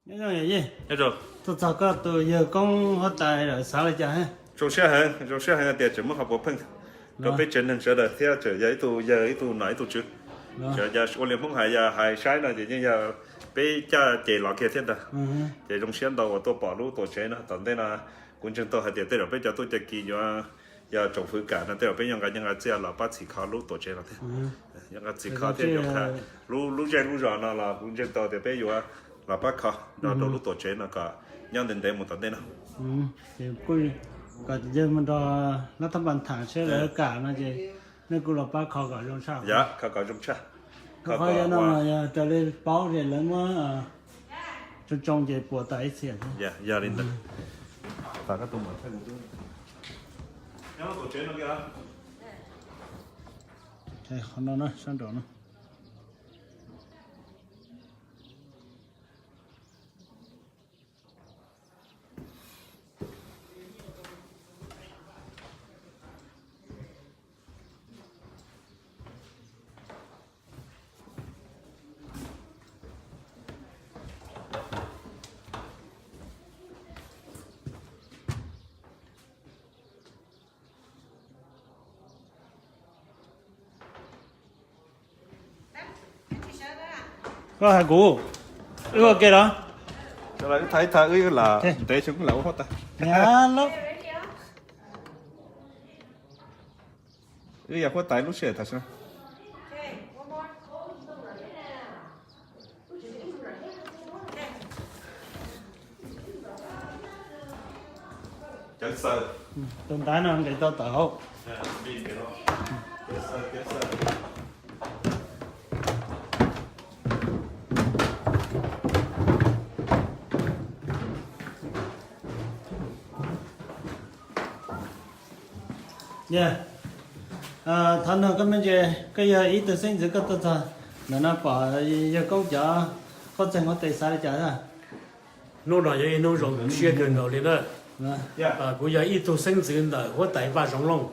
Nyob zoo, tuaj txog koj tus yawg koob huab tais lawm xav li cas? Zoo siab heev, zoo siab heev tias tseem muab qhov puav pheej rau peb tsev neeg sawv daws thiab tseem yog ib tug yawg ib tug nom ib tug tswv. Ua li Hmoob hais, yog hais saib no ces yeej yog peb caj ces los kiag thiab ntag. Ces zoo siab ntau uas tuaj pom lub tuam tsev no. Tom ntej no kuv ntseeg tau hais tias tej zaum peb cov tuaj cai kis yuav yog tsoom fwv kam no tej zaum peb yuav nqa nyiaj nqa txiaj los pab txhim kho lub tuam tsev no thiab. Yuav nqa txhim kho thiab yuav kha lub, lub zej lub zos no los kuv ntseeg tau tias peb yuav los pab kho nrog rau lub tuam tsev no kom nyob ntev ntev mus tom ntej no. Kom yawg mus nrog lab thab npas tham seb lawv kam no ces nej kuj los pab kho kom zoo tshaj. Yog, kho kom zoo tshaj. Kho qhov yog no yog raws li paub ces lawv muab tsoo tsoo ces puas tas ib txhia. Yog li ntawd. Qhov no na, sab nraum no. Koj hais kuv, wb ua ke los? Wb tham ib tham, wb lam ntev xyoo wb lam ua huab tais. Wb yog huab tais lub sij hawm tam sim no. Cawv xaws. Tus ntaiv no nqis tau tawm hauv. Thov nug koj me ntsis, koj yog ib tug xeeb ntxwv koj tuaj txog ntawm no pom yawg koob cov qhaub txeeg huab tais xav li cas? Hnub no yog ib hnub zoo siab kawg nkaus li na. Kuv yog ib tug xeeb ntxwv ntawm huab tais Vaj Zoov Looj,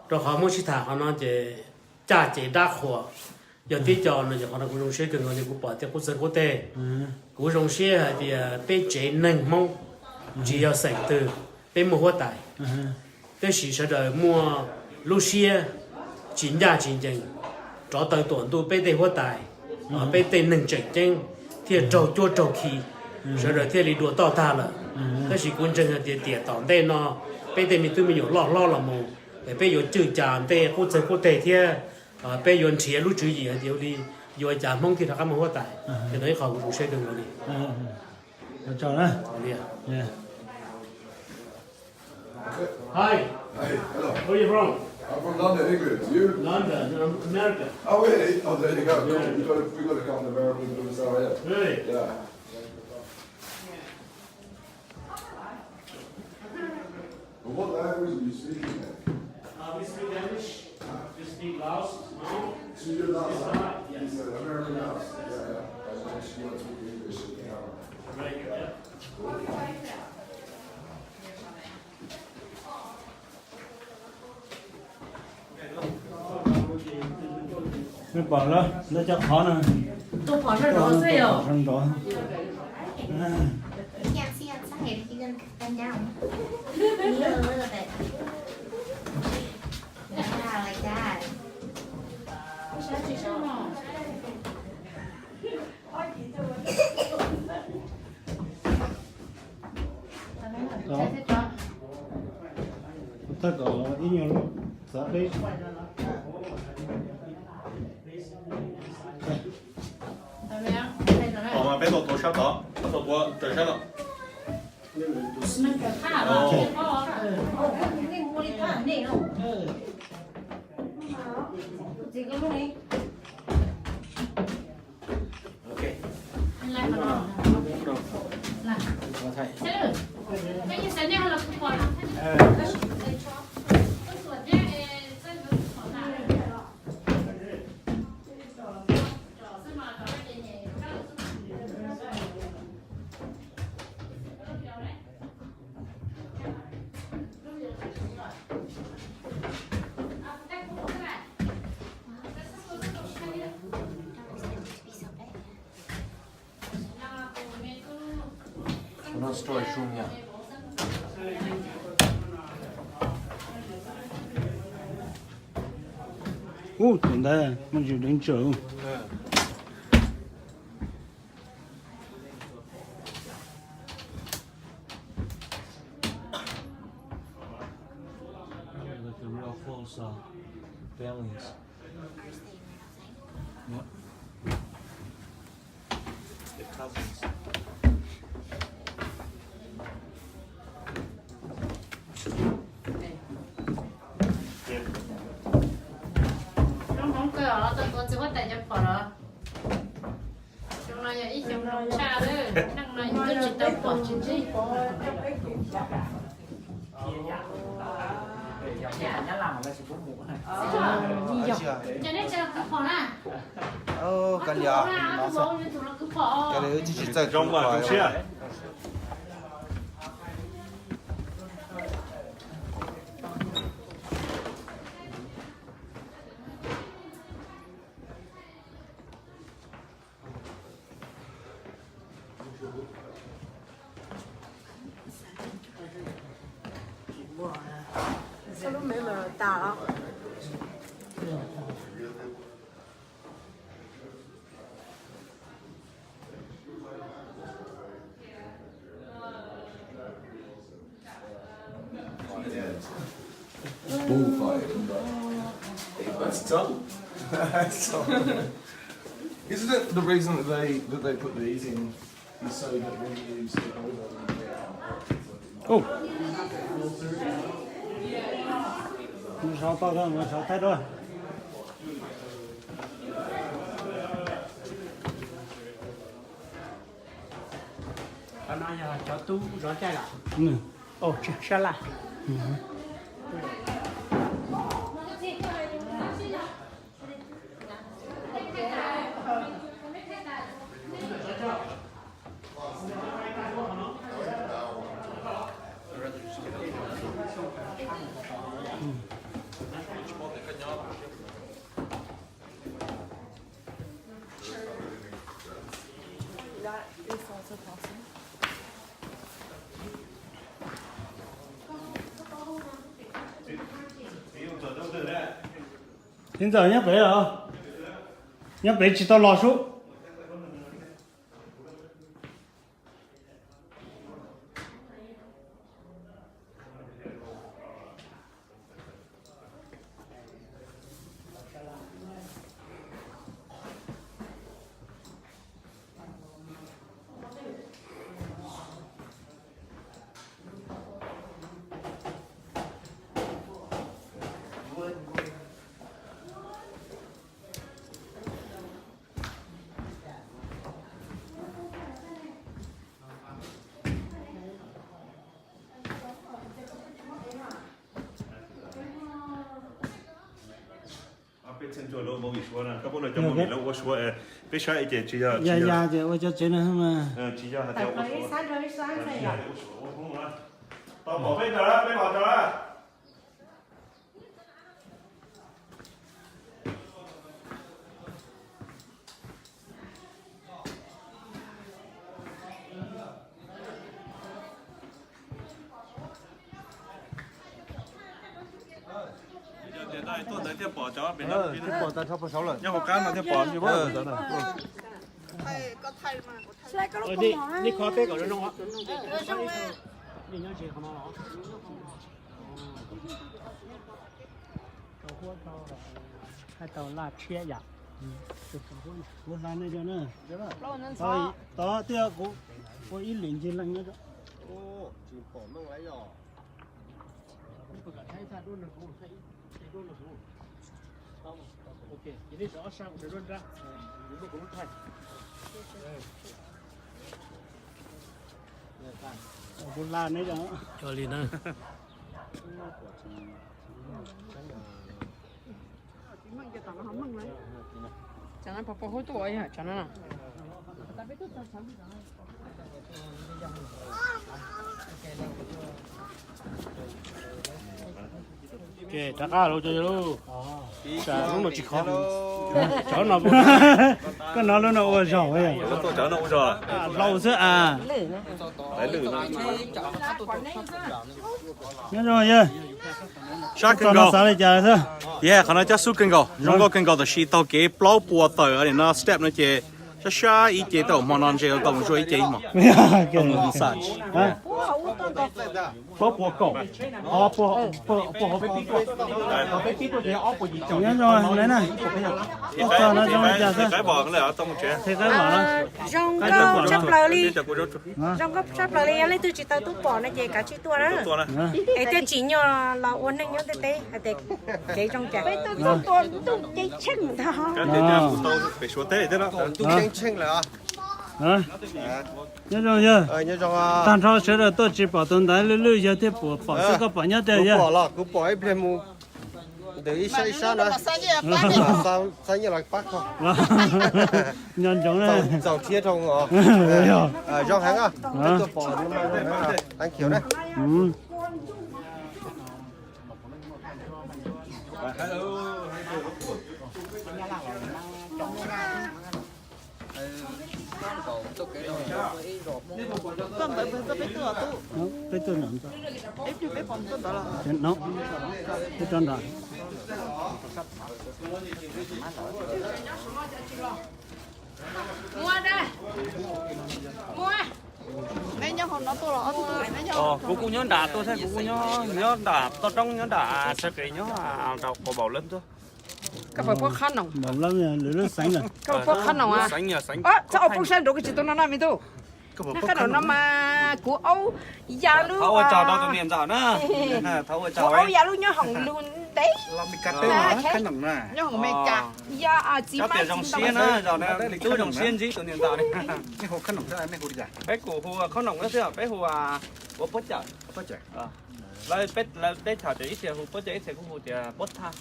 rau qhov muab sib tham qhov no ces caj ces dab qhuas. Yog tib co no ces qhov no kuv zoo siab kawg nkaus li, kuv pom tias qub txeeg qub teg. Kuv zoo siab hais tias peb tsev neeg Hmoob, tsis yog xeem twg, peb muaj huab tais, tab sis sawv daws muaj lub siab tsis ncaj tsis ncees rov taw tuam ntuj peb tej huab tais, peb tej neeg tseem ceeb thiaj raug cuab raug khi, sawv daws thiaj li dua toj tag lawm. Tab sis kuv ntseeg hais tias tiam tom ntej no peb tej me tub me nyuam loj hlob los mus, es peb yuav cwj cas ntej qub txeeg qub teg thiab peb yuav nrhiav lub tswv yim hais tias ua li yuav cas Hmoob thiaj rov qab muaj huab tais. Ces no ib qho kuv zoo siab kawg nkaus li. Hi. Hey, hello. Where are you from? I'm from London, England. You? London, America. Oh, really? Oh, there you go. Yeah. Cool. We've got a, we've got a couple of Americans with us, so yeah. Really? Yeah. And what language are you speaking then? Uh, we speak English. You speak Laos, no? So you're Laos? Yes. You're American Laos. Yeah, yeah. I just want to speak English if you have. Right, yeah. Neb pom lawm, lawv cov qhov no. Tus pom sab nraud xwb yom. Pom sab nraud. Thaj kom ib nyuag lub txav peb. Peb tau tuav sab tod, peb tau tuav raws sab no. Ub, tus ntawd muaj ntsis deev tsawm. Like the real close, uh, families. Yep. The cousins. Zoo hmoov kawg os, tau tuav txiv huab tais cov phom los. Xyoo no yog ib xyoo zoo tshaj lawm, neej no yus twb tsis tau pom tsis ntsib. Ces nej tsis los khwv phom na? Kav liam, kav liam, wb twb tsis txawj khwv phom. Sao lub me mas tas lawm. Bullfight. That's tough. That's tough. Isn't it the reason that they that they put these in is so that when you step over them, they are Ub. Nws sov tau, nws sov thaij dua. Qhov no yog cov tub zov caij los? Sab laj. Txiv ntxawm nyob pem os, nyob pem tsis tau los sub. Peb txheej tsuag lawv ua movie suab na, koj pab lawv cov movie lawv ua suab, peb saib ces tsis yog, tsis yog ces ua cov tsev no mas. Tsis yog hais tias ua suab. Tau pom peb ntawd, peb pom ntawd. Thiaj pom cov pem no, nyob hauv qab no thiaj pom. Nej kho peb kom zoo zoo. Hais tau laj tshiab yam. Kuv hla nej cov na. Tod tiag, kuv ua ib lwm ncig leej na. Kuv hla neb cov li na. Tsam no pos pos hub tuaj ua yog tsam no na. Rov qab lawm, lub no tsis khov. Cov no, koj hnov lub no ua zog. Hlau xwb a. Nyob zoo yawg. Sab kawg nkaus. Xav li cas xwb? Yog qhov no cab xub kawg nkaus, zoo nkauj kawg nkaus, tab sis taug kev plaub puas tawm no step no ces sab sab ib ce, tau hmo no ntshe tau mus zuaj ib ce ib hmos. Tau mus massage. Plaub puas kaum, puas hauv peb pib tuaj, hauv peb pib tuaj ces ob puas yim caum. Nyob zoo na. Ua tsaug, nyob zoo li cas xwb? Qhib qaib pom na. Zoo nkauj tshaj plaws li. Zoo nkauj tshaj plaws li, yog leej twg tsis tau tuaj pom no ces kav tsij tuaj na. Es thiaj tsim nyog los ua neej nyob ntiaj teb hais tias kev zoo cas. Peb tuaj txog tua ntuj ceeb tsheej ntag. Pem Suav teb thiab no. Nyob zoo yawg. Tag nrho sawv daws tuaj tsis pom tus ntawd, lwj lwj yawg thiaj pom, pom xwb. Koj pom nyob tiag yawg? Kuv pom los, kuv pom ib pliag mus ntawm ib sab ib sab na. Xa nyiaj los pab koj. Nco ntsoov na. Txaus thiab rau os. Zoo heev, tuaj pom no mas zoo heev, thank you na. Peb tuaj no, peb rov nrad. Kuv kuj nyob nram tuaj thiab, kuv kuj nyob, nyob nram toj roob, nyob nram sab kev, nyob rau quas npaum lawm tuaj. Koj puas pom qhab noom? Npaum lawm, lwm lub xeev lawm. Koj puas pom qhab noom a? Txhob ua poob sab nraud, koj tsis tau noj na me tub. Qhab noom no mas kuv aub ya lub, kuv aub ya lub nyob hoom lug ntev, nyob hoom Meskas, ya txiv pab zoo siab na, zoo siab ntsib tus niam ntxawm. Peb kuj hu qhab noom xwb, peb hu ua pob cawm. Lawv, lawv teb chaws ces ib txhia hu pob cawm, ib txhia kuj hu tias pob thaj.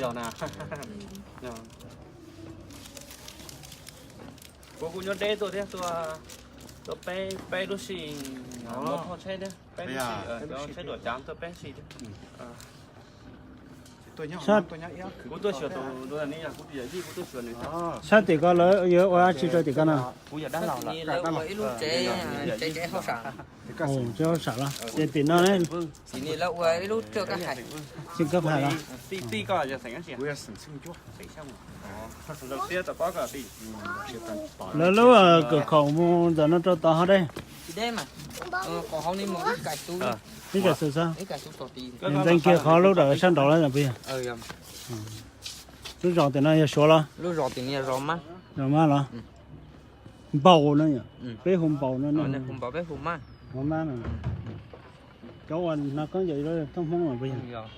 Yog na. Kuv kuj nyob deb tuaj thiab, tuaj, tuaj peb, peb lub sij, muaj thoj tsheb thiab, peb lub sij, tsheb tuam cav tuaj peb sij thiab. Kuv tuaj xyuas tus, kuv tuaj xyuas nws. Sab tim ko lawv yuav ua dab tsi rau tim ko no? Kuv yog dab laug lawm. Tsev hauj sam los ces tim no ne. Tim no lawv ua ib lub roj kab hais. Tij kab hais los? Tij koj yog xeem dab tsi? Lawv lub kawm khaum mus ntawm no rau tod ho deb. Ib kam xwm xwb. Ntxeev kiag qhov lub dawm sab nraud lawm puas yog? Lub zos tim no yog Suav los? Zos Mab los? Npaus no, peb hu Npaus no. Mab no. Cov uas hnav koob yawm thooj Hmoob los puas yog?